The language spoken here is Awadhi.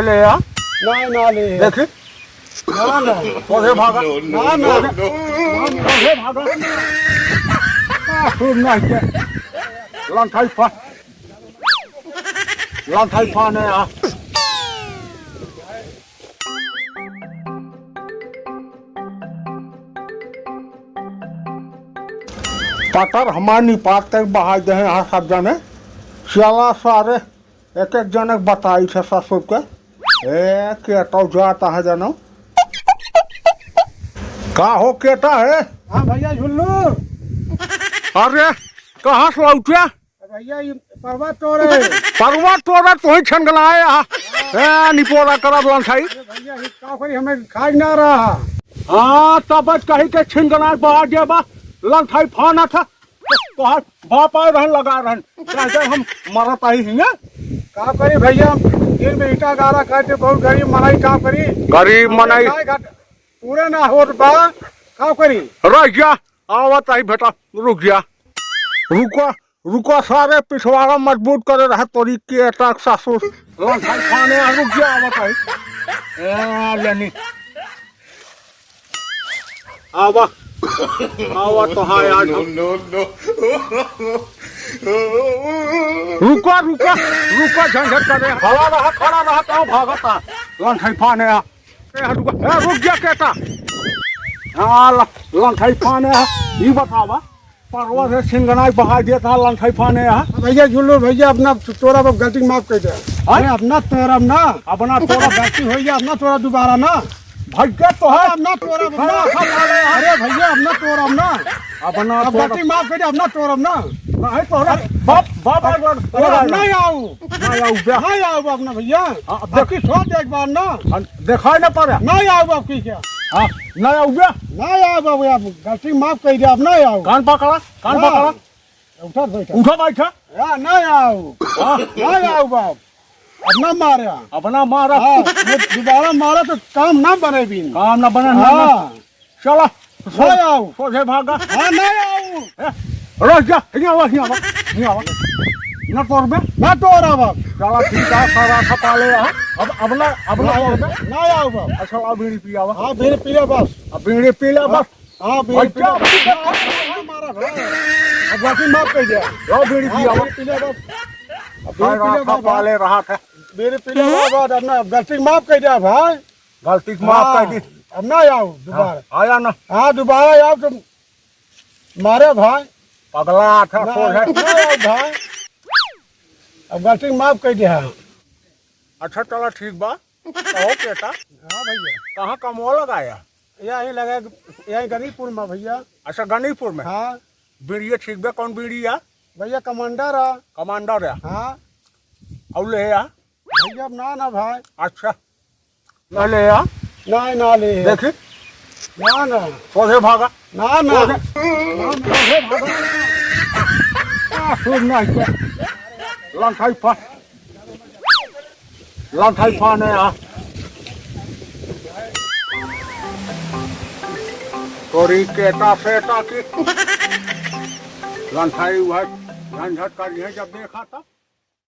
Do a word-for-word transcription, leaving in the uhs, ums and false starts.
ले आ। ना, ना ले। देखी। ना, ना। ओहे भागा। ना, ना। ओहे, ओहे भागा। आ, सुन ना के। लंठाई फा-, लंठाई फाने आ। पटर हमार निपात तक बहाई दे हैं, हाँ, सब जने। चला सारे, एक एक जने के बताई थे ससुर के। ए, केटा जाता है जनो। का हो केटा है? हाँ भैया झुल्लू। अरे, कहाँ से लौटिया? भैया, ये परवा तोरे। परवा तोरे, तोही छनगनाए आ। ए, निपोरा करब लंठाई। अरे भैया, ये का करी, हमें खाए ना रहा। हाँ, तब कही के छनगनाए बाहर जेबा, लंठाई फाना था। तोहार बाप आए रहन, लगा रहन। जैसे हम मरत आई हियाँ। का करी भैया, दिन में ईटा गारा करके बहुत गरीब मनई का करी। गरीब मनई। गाय घाट पूरे ना होत बा, का करी? रह गया, आवत आई बेटा, रुक गया। रुका, रुका सारे पिछवाड़ा मजबूत करे रहा तोरी के अटक ससुर। लंठाई खाने आ, रुक जा, आवत आई। ए, लेनी। आवा। आवा तो हाँ यार। No, no, no। रुका, रुका, रुका, झंझट करे। खड़ा रहा, खड़ा रहा, कहाँ भागता? लंठाई फाने आ। ए, रुका। ए, रुक जा, केटा। हाँ, ल-, लंठाई फाने आ। ई बतावा। परवा से सिंगनाई बहाई देत हा लंठाई फाने हा। भैया झुल्लू भैया, अपना तोरा बाप गलती माफ कर दे। हाँ? अरे अपना तोरा ना। अपना तोरा गलती हो गया, अपना तोरा दोबारा ना। भैया तो है। अपना तोरा बाप ना। अरे भैया अपना तोरा ना। अपना अब तोरा गलती माफ कर दे, अपना तोरा ना। नहीं तोरा बाप, बाप आ गया। अरे अब नहीं आऊ। नहीं आऊ बे। नहीं आऊ बाप ना भैया। हाँ, अब अब की सोच एक बार ना। हाँ, दिखाई ना पड़े। नहीं आऊ बाप की क्या? हाँ, नहीं आऊ बे। नहीं आऊ बाप, अब गलती माफ कर दे, अब नहीं आऊ। कान पकड़ा, कान हाँ। पकड़ा। उठा बैठा। उठा बैठा। हाँ, ना आओ। हाँ। ना आओ बाप। अपना मारा। अपना मारा। हाँ, ये दोबारा मारा तो काम ना बने बिन। काम ना बने, ना, ना। हाँ। चला। ना आओ। सोझे भागा। हाँ, ना आओ। ए, रुक जा। हियाँ आवा, हियाँ आवा, हियाँ आवा। ना तोर बे। ना तोरा बाप। चला ठीक है, सारा खपा ले, हाँ। अब, अब ना, अब ना ना तोर बे। ना आओ बाप। अच्छा, ला बीड़ी पियावा। हाँ, बीड़ी पिया बस। अब बीड़ी पी ले बस। हाँ, बीड़ी पी ले। अच्छा। हाँ, मारा भाई। अब गलती माफ कर दिया। लो बीड़ी हाँ, पिया। बीड़ी पी ले बस। अब बीड़ी पी ले बस। पाले रहा था। बीड़ी पी ले बस, अब ना, गलती माफ कर दिया भाई। गलती माफ कर दी। हाँ, अब ना आओ दोबारा। हाँ, आया ना। हाँ, दोबारा आओ तो मारे भाई। पगला था ना, सो है। ना आओ भाई। अब गलती माफ कर दिया। अच्छा, चला ठीक बा। कहो बेटा। हाँ भैया। कहाँ कमवा लगाया? यही लगा, यही गनीपुर में भैया। अच्छा, गनीपुर में? हाँ। बीड़िया ठीक बा, कौन बीड़ी या? भैया कमांडर है। कमांडर है? हाँ। और ले या? भैया अब ना, ना भाई। अच्छा। ना ले या? ना, ना ले। देखी? ना, ना। सोझे भागा। ना, ना। सोझे। ना, ना। सोझे भागा। आ, सुन ना, क्या? लंठाई पा। लंठाई फाने आ। तोरी केटा सेटा की। लंठाई हुआ झंझट करिए जब देखा तब।